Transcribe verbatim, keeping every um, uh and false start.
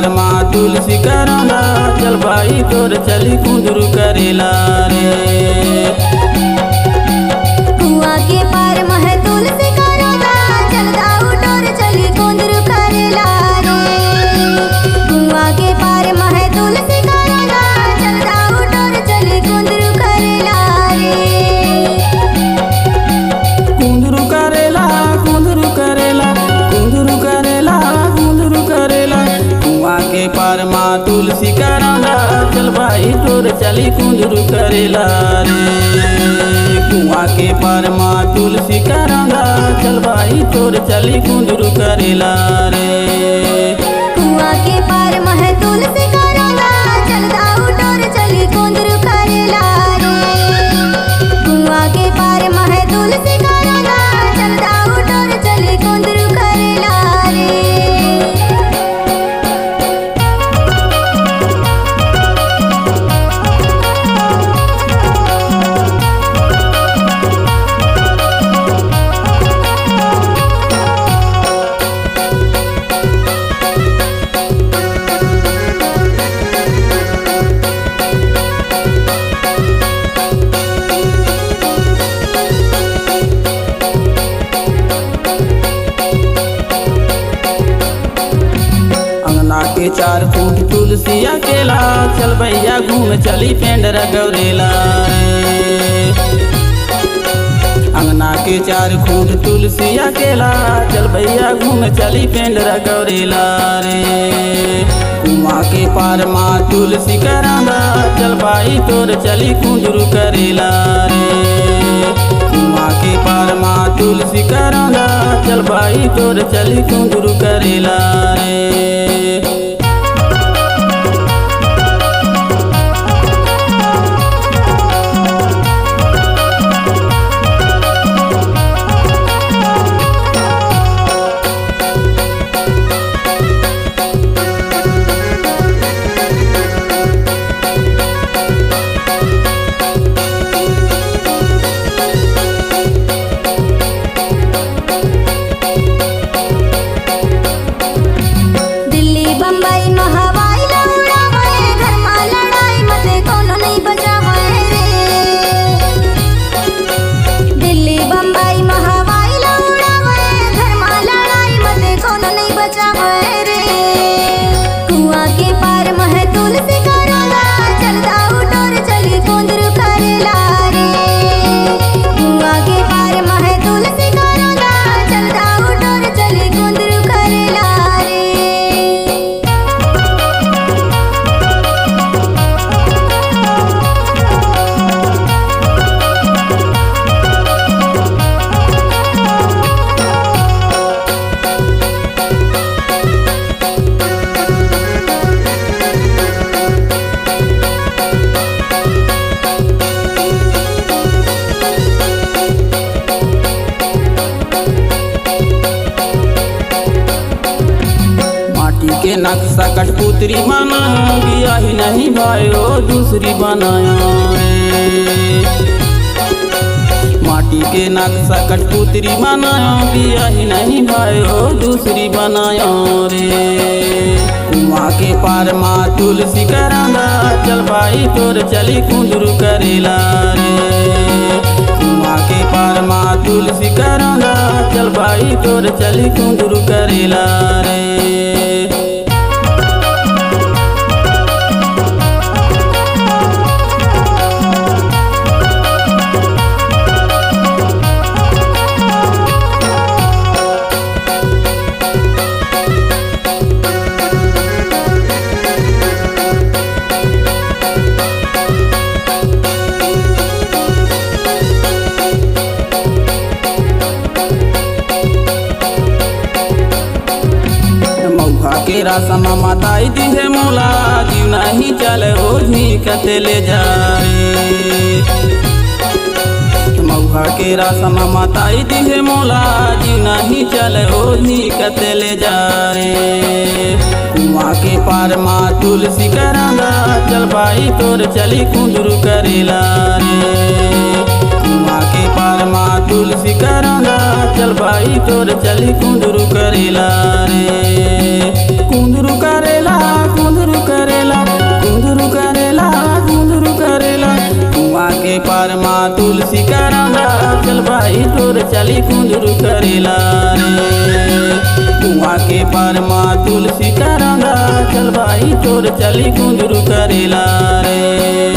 माँ तुलसी करौंदा, चल बाई तोर चली कुंदरू करेला रे। कुआँ के पार म है तुलसी करौंदा, चल दाऊ तोर चली कुंदरू करेला रे। कुआँ के पार म है तुलसी करौंदा, चल दाऊ तोर चली कुंदरू करेला रे। कुंदरू करेला, कुंदरू करेला, कुंदरू करेला, कुंदरू करेला। कुआँ के पार मा तुलसी करौंदा, चल बाई तोर चली कुंदरू करेला रे। कुआँ के पार मा तुलसी करौंदा, चल बाई तोर चली कुंदरू करेला रे। कुआँ के पार म है तुलसी करौंदा, चल दाऊ तोर चली कुंदरू करेला रे। कुआँ के पार म है तुलसी करौंदा, चल दाऊ तोर चली कुंदरू करेला रे। अंगना के चार फुट तुलसी अकेला, चल भैया घूम चली पेंडरा गौरेला रे। अंगना के चार फुट तुलसी अकेला, चल भैया घूम चली पेंडरा गौरेला रे। कुआँ के पार मा तुलसी करौंदा, चल बाई तोर चली कुंदरू करेला रे। कुआँ के पार मा तुलसी करौंदा, चल बाई तोर चली कुंदरू करेला रे। दिल्ली बम्बई म हवाई ला उड़ावय, घर मा लड़ाई मते कोनो नइ बचावय रे। दिल्ली बम्बई म हवाई ला उड़ावय, घर मा लड़ाई मते कोनो नइ बचावय रे। कुआँ के पार म है तुलसी करौंदा, चल दाऊ तोर चली कुंदरू करेला रे। कुआँ के पार म है तुलसी करौंदा, चल दाऊ तोर चली कुंदरू करेला रे। माटी के नक्शा कठपुतरी बनायो, बियाही नहीं भाई ओ दूसरी बनायो रे। माटी के नक्शा कठपुतरी बनायो, बियाही नहीं भाई ओ दूसरी बनायो रे। कुआँ के पार मा तुलसी करौंदा, चल बाई तोर चली कुंदरू करेला रे। कुआँ के पार मा तुलसी करौंदा, चल बाई तोर चली कुंदरू करेला रे। मउहा के रासा म मताई दिहे मोला, जीव नहीं चले ओ झिकते ले जाए। मउहा के रासा म मताई दिहे मोला, जीव नहीं चले ओ झिकते ले जाए। कुआँ के पार मा तुलसी करौंदा, चल बाई तोर चली कुंदरू करेला रे। कुआँ के पार मा तुलसी करौंदा, चल बाई तोर चली कुंदरू करेला रे। कुंदरू करेला, चली कुंदरू करेला रे। कुआं के पार मा तुलसी करंदा, चल भाई चोर चली कुंदरू करेला रे।